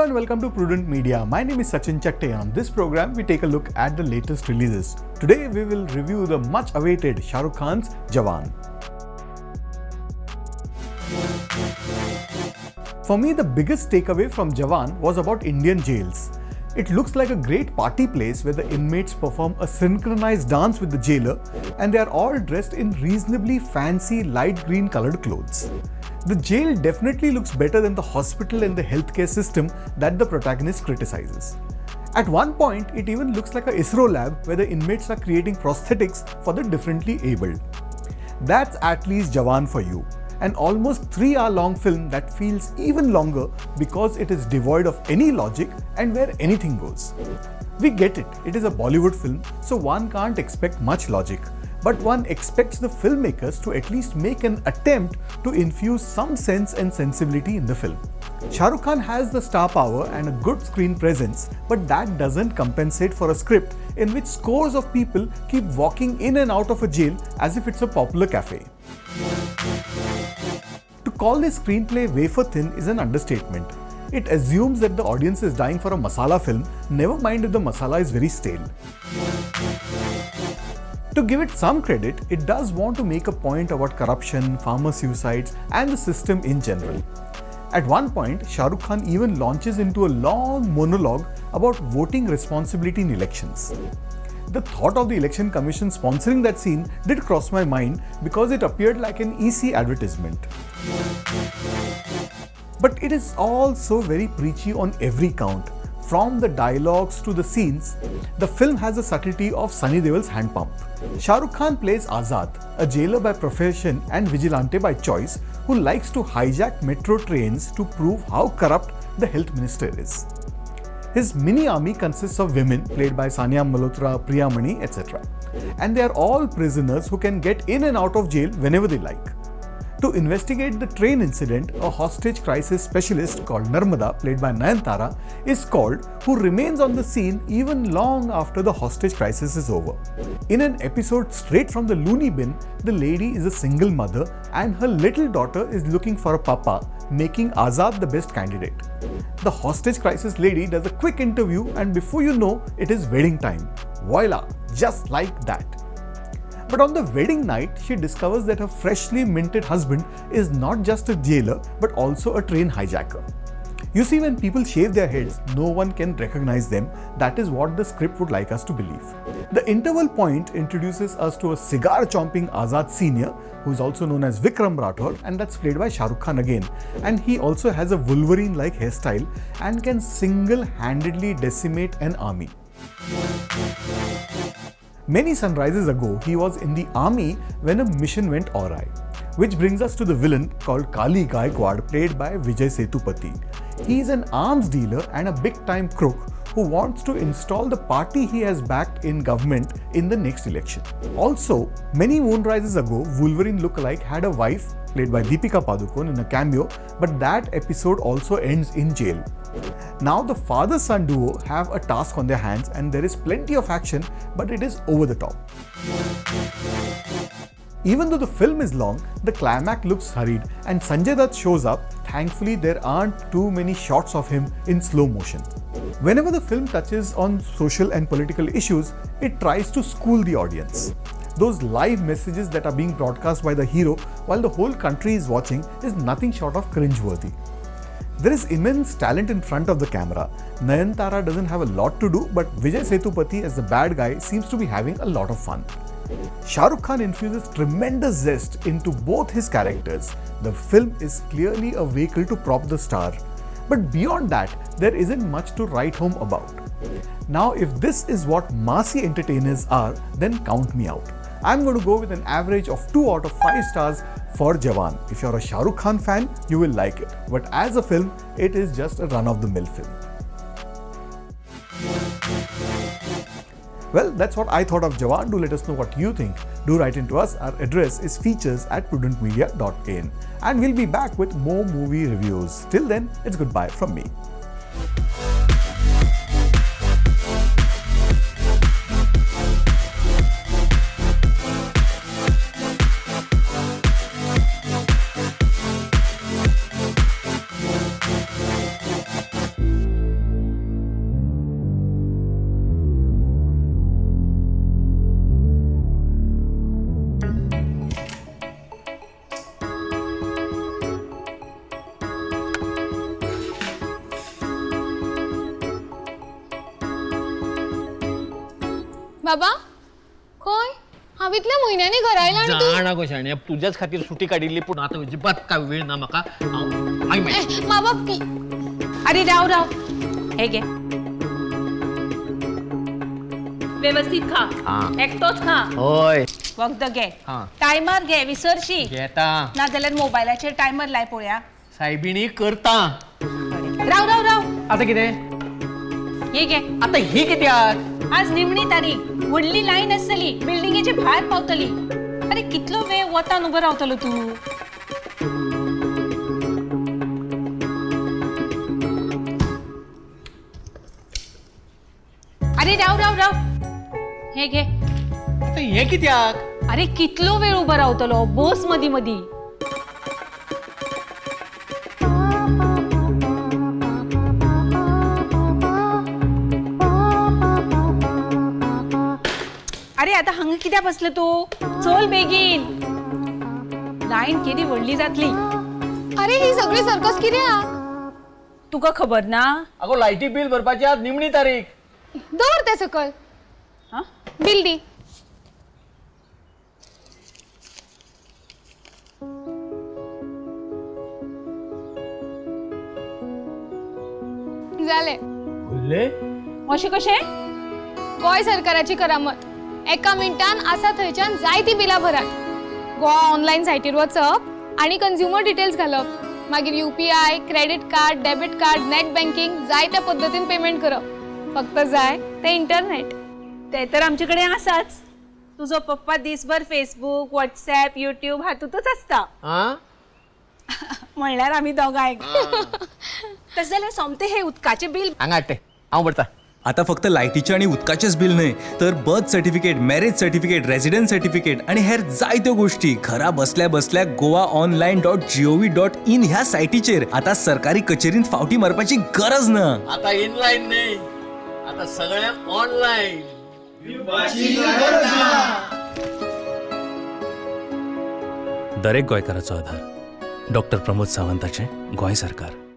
and welcome to Prudent Media. My name is Sachin Chatte and on this program we take a look at the latest releases. Today we will review the much awaited Shah Rukh Khan's Jawan. For me, the biggest takeaway from Jawan was about Indian jails. It looks like a great party place where the inmates perform a synchronized dance with the jailer and they are all dressed in reasonably fancy light green colored clothes. The jail definitely looks better than the hospital and the healthcare system that the protagonist criticizes. At one point, it even looks like a ISRO lab where the inmates are creating prosthetics for the differently abled. That's at least Jawan for you. An almost 3-hour long film that feels even longer because it is devoid of any logic and where anything goes. We get it, it is a Bollywood film, so one can't expect much logic. But one expects the filmmakers to at least make an attempt to infuse some sense and sensibility in the film. Shah Rukh Khan has the star power and a good screen presence, but that doesn't compensate for a script in which scores of people keep walking in and out of a jail as if it's a popular cafe. To call this screenplay wafer thin is an understatement. It assumes that the audience is dying for a masala film, never mind if the masala is very stale. To give it some credit, it does want to make a point about corruption, farmer suicides, and the system in general. At one point, Shah Rukh Khan even launches into a long monologue about voting responsibility in elections. The thought of the Election Commission sponsoring that scene did cross my mind because it appeared like an EC advertisement. But it is all so very preachy on every count. From the dialogues to the scenes, the film has the subtlety of Sunny Deol's hand pump. Shah Rukh Khan plays Azad, a jailer by profession and vigilante by choice, who likes to hijack metro trains to prove how corrupt the health minister is. His mini army consists of women played by Sanya Malhotra, Priyamani, etc. And they are all prisoners who can get in and out of jail whenever they like. To investigate the train incident, a hostage crisis specialist called Narmada, played by Nayanthara, is called, who remains on the scene even long after the hostage crisis is over. In an episode straight from the loony bin, the lady is a single mother and her little daughter is looking for a papa, making Azad the best candidate. The hostage crisis lady does a quick interview and before you know, it is wedding time. Voila, just like that. But on the wedding night, she discovers that her freshly minted husband is not just a jailer, but also a train hijacker. You see, when people shave their heads, no one can recognize them. That is what the script would like us to believe. The interval point introduces us to a cigar-chomping Azad Senior, who is also known as Vikram Rathore, and that's played by Shah Rukh Khan again. And he also has a Wolverine-like hairstyle and can single-handedly decimate an army. Many sunrises ago, he was in the army when a mission went awry. Which brings us to the villain called Kali Gaikwad, played by Vijay Sethupathi. He is an arms dealer and a big-time crook who wants to install the party he has backed in government in the next election. Also, many moonrises ago, Wolverine lookalike had a wife, played by Deepika Padukone in a cameo, but that episode also ends in jail. Now the father-son duo have a task on their hands and there is plenty of action, but it is over the top. Even though the film is long, the climax looks hurried and Sanjay Dutt shows up. Thankfully, there aren't too many shots of him in slow motion. Whenever the film touches on social and political issues, it tries to school the audience. Those live messages that are being broadcast by the hero while the whole country is watching is nothing short of cringeworthy. There is immense talent in front of the camera. Nayanthara doesn't have a lot to do, but Vijay Sethupathi as the bad guy seems to be having a lot of fun. Shah Rukh Khan infuses tremendous zest into both his characters. The film is clearly a vehicle to prop the star. But beyond that, there isn't much to write home about. Now, if this is what massy entertainers are, then count me out. I'm going to go with an average of 2 out of 5 stars for Jawan. If you're a Shah Rukh Khan fan, you will like it. But as a film, it is just a run-of-the-mill film. Well, that's what I thought of Jawan. Do let us know what you think. Do write into us. Our address is features@prudentmedia.in. And we'll be back with more movie reviews. Till then, it's goodbye from me. बाबा, खंय हांव इतल्या म्हयन्यांनी घरा आयला आनी तूं जाणा गो शाण्या, तुज्याच खातीर सुटी काडिल्ली, पूण आतां अजिबात काय वेळ ना म्हाका. हांव मागीर मेळटा. ए, बाबा अरे राव राव, हे घे, व्यवस्थित खा. हा. एकटोच खा. हय. वखद घे. हा. टायमार घे, विसरशी. घेता. ना जाल्यार मोबायलाचेर टायमर लाय पळोवया. सायबिणी करता. राव राव राव. आता कितें? हे घे. आता ही कित्याक? आज निमणी तारीख, व्हडली लायन आसतली, बिल्डिंगेचे भायर पावतली. अरे कितलो वेळ वतान उबो रावतलो तूं? अरे राव राव राव, हे घे. आता हे कित्याक? अरे कितलो वेळ उभो रावतलो, बस मदी मदी. अरे आता हांगा कित्याक बसले तूं? चल बेगीन, लायन केदी व्हडली जातली. अरे ही सगळी सर्कस कित्याक? तुका खबर ना? अगो, लायटी बिल भरपाची आज निमणी तारीख. दवर तें सकयल. हा? बिल दी. जालें. उरले. अशें कशें? गोंय सरकाराची करामत. एका मिनटान आसा थंयच्यान जायतीं बिलां भरात. गोवा ऑनलायन सायटीर वचप आनी कंझ्युमर डिटेल्स घालप, मागीर UPI, credit card, debit card, net banking, जाय त्या पद्दतीन पेमेंट करप. फक्त जाय तें इंटरनेट. ते तर आमचे कडेन आसाच. तुजो पप्पा दिसभर फेसबूक, व्हॉट्सॅप, युट्यूब हातूंतच आसता. हा. म्हणल्यार आमी दोगांय. तशें जाल्यार सोमतें हे उदकाचें बील हांगा हाडटे, हांव भरता. आता फक्त लायटीचें आनी उदकाचेंच बील न्हय, तर birth certificate, marriage certificate, residence certificate आनी हेर जायत्यो गोश्टी घरा बसल्या बसल्या goaonline.gov.in ह्या सायटीचेर. आता सरकारी कचेरींत फावटी मारपाची गरज ना. आता इनलायन नाही, आता सगळें ऑनलायन. दरेक गोंयकाराचो आधार. डॉक्टर प्रमोद सावंताचें गोंय सरकार.